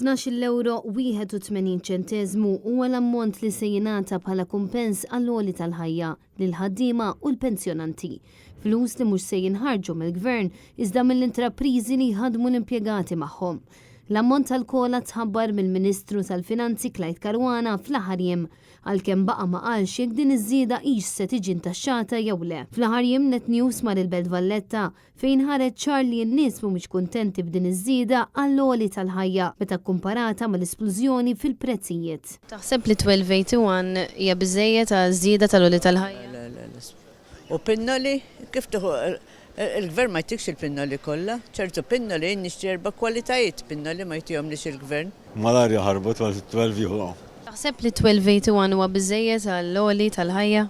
Tnax-il ewro 81 ċenteżmu huwa l-ammont li se jingħata bħala kumpens għall-għoli tal-ħajja lill-ħaddiema u l-pensjonanti. Flus li mhux se jinħarġu mill-Gvern iżda mill-intrapriżi li jħaddmu l-impjegati magħhom. L-ammont tal-COLA tħabbar mill-Ministru tal-Finanzi Clyde Caruana fl-aħħar jiem għalkemm baqa' ma qalx jekk din iż-żieda hix se tiġi ntaxxata jew le. Fl-aħħar jiem Net News mar il-Belt Valletta fejn ħareġ ċar li n-nies mhumiex kuntenti b'din iż-żieda għall-għoli tal-ħajja meta kkumparata mal-isplużjoni fil-prezzijiet. Taħseb li 1281 hija biżżejjed għaż-żieda tal-għoli tal-ħajja? Le, le, le. U pinnoli, kif tieħu, il-gvern ma jtikx il-pinnoli kollha. Ċertu pinnoli jien nixtri erba' kwalitajiet pinnoli ma jtihomlix il-gvern. Malajr jaħarbu 12 jieħu. Taħseb li 1281 huwa biżżejjed għall-għoli tal-ħajja?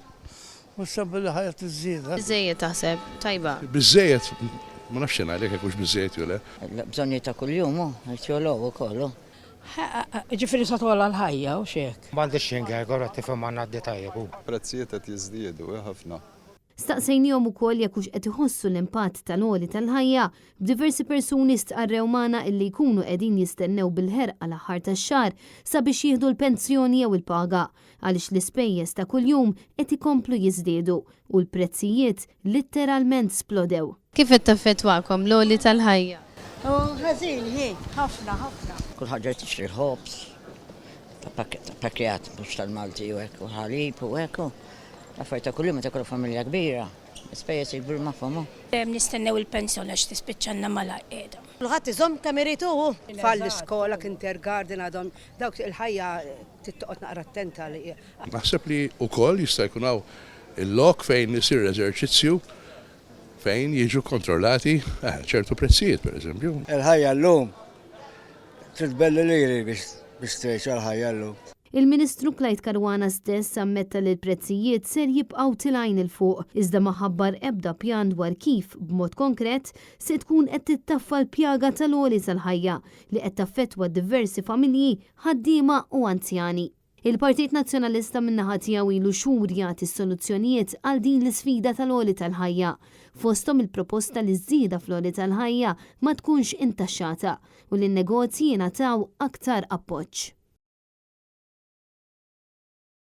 Mhux sabi li ħajja tiżżied, eh? Biżżejjed taħseb, tajba. Biżżejjed, ma nafx xi ngħidlek jekk hux biżżejjed jew le. Bżonnijiet ta' kuljum hu, qed jogħlew ukoll hu. Jiġifieri se togħla l-ħajja, hux hekk? M'għandix xi ngerger qed tifhem għandna tajjeb hu. Prezzijiet qed jiżdiedu, eh, ħafna. Staqsejniehom ukoll jekk hux qed iħossu l-impatt tal-għoli tal-ħajja, b'diversi persuni stqarrew magħna illi jkunu qegħdin jistennew bil-ħerqa l-aħħar tax-xahar sabiex jieħdu l-pensjoni jew il-paga. għaliex l-ispejjeż ta' kuljum qed ikomplu jiżdiedu u l-prezzijiet litteralment splodew. Kif qed taffettwakom l-għoli tal-ħajja? Ħażin hi, ħafna, ħafna. Kulħadd ġej tixtri l-ħobż ta' pakkjat mhux tal-Malti u hekk u ħalib u hekk u l-affarijiet ta' kuljum meta jkollok familja kbira, l-ispejjeż jikbru magħhom. Dejjem nistennew il-pensjoni għax tispiċċalna malajr qiegħda. Kulħadd iżomm kemm irid hu. Tfal l-iskola, kindergarten għadhom dawk il-ħajja Trid toqgħod naqra attenta li. Naħseb li wkoll jista' jkun hawn il-lok fejn isir eżerċizzju fejn jiġu kkontrollati ċertu prezzijiet, pereżempju. Il-ħajja llum trid belli liri biex tgħix għall-ħajja llum. Il-Ministru Clyde Caruana stess ammetta li l-prezzijiet ser jibqgħu tilgħin 'il fuq, iżda ma ħabbar ebda pjan dwar kif, b'mod konkret, se tkun qed tittaffa l-pjaga tal-għoli tal-ħajja li qed taffettwa diversi familji ħaddiema u anzjani. Il-Partit Nazzjonalista min-naħa tiegħu ilu xhur jagħti s-soluzzjonijiet għal din l-isfida tal-għoli tal-ħajja, fosthom il-proposta li ż-żieda fl-għoli tal-ħajja ma tkunx intaxxata u li n-negozji jingħataw aktar appoġġ.